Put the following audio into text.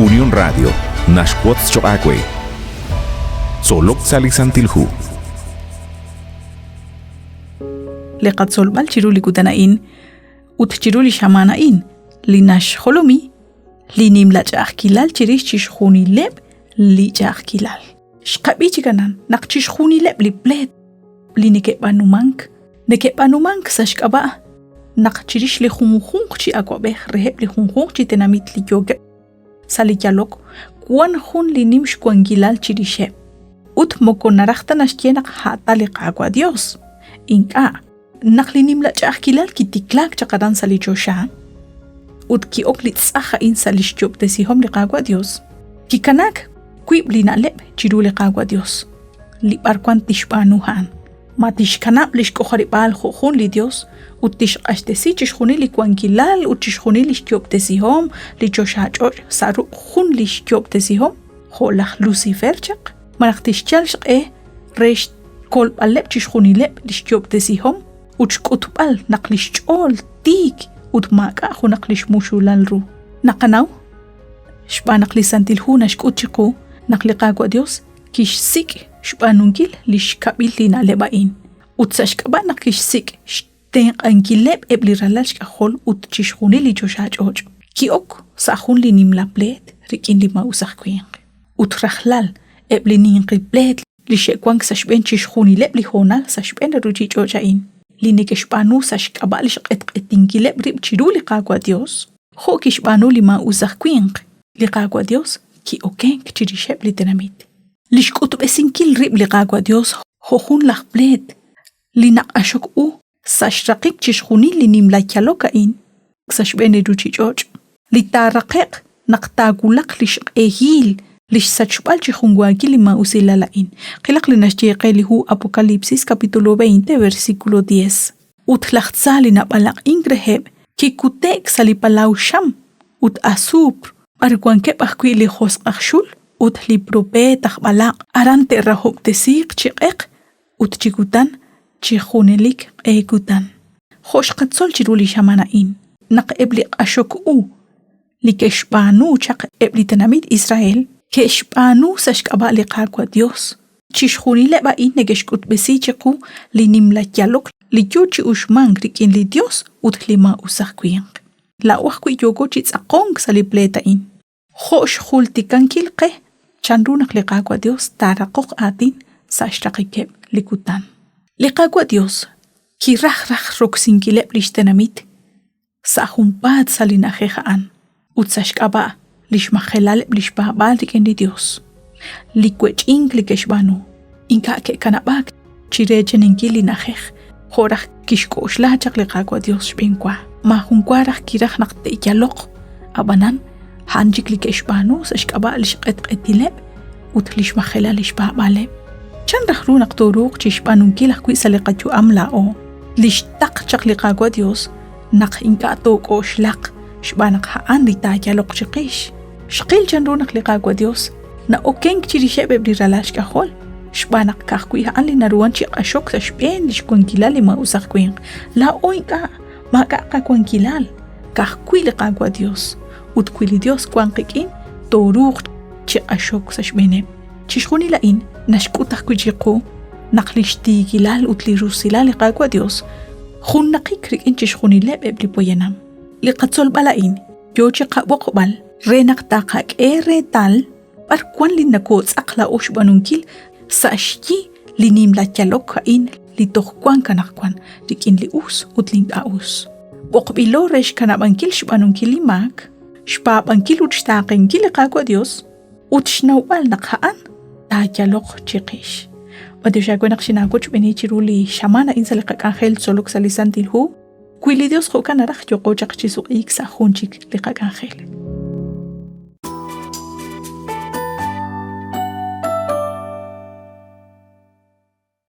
Unión Radio naxwotz choq' aawe. Tzolok sa' li Santil Hu. Li qatzolb'al chiru li kutan a'in ut chiru li xamaan a'in li naxjolomi li nimla ch'a'ajkilal chirix chixjunileb' li ch'a'ajkilal. Xqab'i chik anan naq chixjunileb' li pleet li neke'b'aanumank, neke'b'aanumank sa' xk'ab'a' naq chirix li junjunq chi awab'ej reheb' li junjunq chi tenamit li yookeb' sa' li yalok wan jun li nim xwankilal chirixeb'. Ut moko naraj ta naxye naq a' ta li Qaawa' Dios. Ink'a'. Naq li nimla ch'a'ajkilal kitiklaak chaq aran sa' li choxa ut ki'ok li tz'aj a'in sa' lix yo'ob'tesihom li Qaawa' Dios, kikanaak wiib' li na'leb' chiru li Qaawa' Dios, li b'arwan tixb'aanu a'an. Ma tixkanab' lix k'ojarib'aal jo' jun li Dios ut tixq'axtesi chixjunil li wankilal ut chixjunil lix yo'ob'tesihom li choxa ch'och' sa' ruq' jun lix yo'ob'tesihom jo' laj Lucifer chaq? Malaj tixyal xq'e re xkolb'aleb' chixjunileb' lix yo'ob'tesihom ut xk'utb'al naq lix ch'ool tiik ut maak'a' junaq lix muxulal ru. Naqanaw xb'aan naq li Santil Hu naxk'ut chiqu naq li Qaawa' Dios kixsik' xb'aanunkil li xkab'il li na'leb' a'in, ut sa' xk'ab'a' naq kixsik' xtenq'ankileb' eb' li ralal xk'ajol ut chixjunil li choxach'och', ki'ok sa' jun li nimla pleet rik'in li maa'us aj winq. Ut rajlal eb' li ninqi pleet li xe'wank sa' xb'een chixjunileb' li hoonal sa' xb'een li ruuchich'och' a'in, li neke'xb'aanu sa' xk'ab'a' li xq'etq'etinkileb' rib' chiru li Qaawa' Yos, jo' kixb'aanu li maa'us aj winq, li Qaawa' Yos ki'okenk chirixeb' li tenamit. Li xk'utb'esinkil rib' li Qaawa' Yos jo' jun laj pleet li naq'axok u sa' xraqik chixjunil li nimla yalok a'in sa' xb'een li ruuchich'och', li taaraqe'q naq taawulaq li xq'ehil li xsachb'al chi junwaakil li maa'usilal a'in. Qilaq li naxye qe li hu Apocalipsis capítulo 20 versículo 10. Ut laj tza li nab'alaq'ink reheb' kikute'k sa' li palaw xam ut asuupr b'ar wankeb' ajwi' li josq' aj xul ut li propeet aj b'alaq', aran te'rahob'tesiiq chi q'eq ut chi kutan chi junelik q'e kutan. Jo' xqatzol chiru li xamaan a'in, naq eb' li q'axok u li ke'xb'aanu chaq eb' li tenamit Israel ke'xb'aanu sa' xk'ab'a' li Qaawa' Dios. Chixjunileb' a'in neke'xk'utb'esi chiqu li nimla yalok li yoo chi uxmank rik'in li Dios ut li maa'us aj winq. Laa'o ajwi' yooko chi tz'aqonk sa' li pleet a'in. Jo' xjultikankil qe chanru naq li Qaawa' Dios taaraqoq aatin sa' xraqikeb' li kutan. Li Qaawa' Dios kiraj raj roksinkileb' lix tenamit sa' junpaat sa' li na'ajej a'an ut sa' xk'ab'a' lix majelaleb' lix paab'aal rik'in li Dios. Li wech'ink li ke'xb'aanu ink'a' ke'kanab'aak chireechaninkil li na'ajej jo' raj kixk'oxla chaq li Qaawa' Dios xb'eenwa. Maajunwa raj kiraj naq te'yaloq, ab'anan a'an chik li ke'xb'aanu sa' xk'ab'a' lix q'etq'etileb' ut lix majelal lix paab'aaleb'. Chan raj ru naq tooruuq chixb'aanunkil ajwi' sa' li qayu'am laa'o lix taql chaq li Qaawa' Dios naq ink'a' took'oxlaq xb'aan naq a'an li taayaloq chiqix? Xqil chanru naq li Qaawa' Dios na'okenk chirixeb' eb' li ralal xk'ajol, xb'aan naq ka'ajwi' a'an li naruhan chi q'axok sa' xb'een lix wankilal li maa'us aj winq. Laa'o ink'a', maak'a' qawankilal, ka'ajwi' li Qaawa' Dios. Ut wi li Dios wank qik'in, tooruuq chi q'axok sa' xb'eeneb'. Chixjunil a'in naxk'ut ajwi' chiqu naq lix tiikilal ut li rusilal li Qaawa' Dios junnaqik rik'in chixjunileb' eb' li poyanam. Li qatzolb'al a'in yoo chi qab'oqb'al re naq taqak'e reetal b'ar wan li nokootz'aq laa'o xb'aanunkil sa' xyi li nimla yalok a'in li toj wank anaqwan rik'in li us ut li ink'a' us. B'oqb'ilo re xkanab'ankil xb'aanunkil li maak, xpaab'ankil ut xtaaqenkil li Qaawa' Dios, ut xnawb'al naq a'an taayaloq chiqix. B'antiox aawe naq xinaawochb'eeni chiru li xamaan a'in sa' li qak'anjel tzolok sa' li Santil Hu. Wi li Dios jo'kan naraj, yooqo chaq chi suq'iik sa' jun chik li qak'anjel.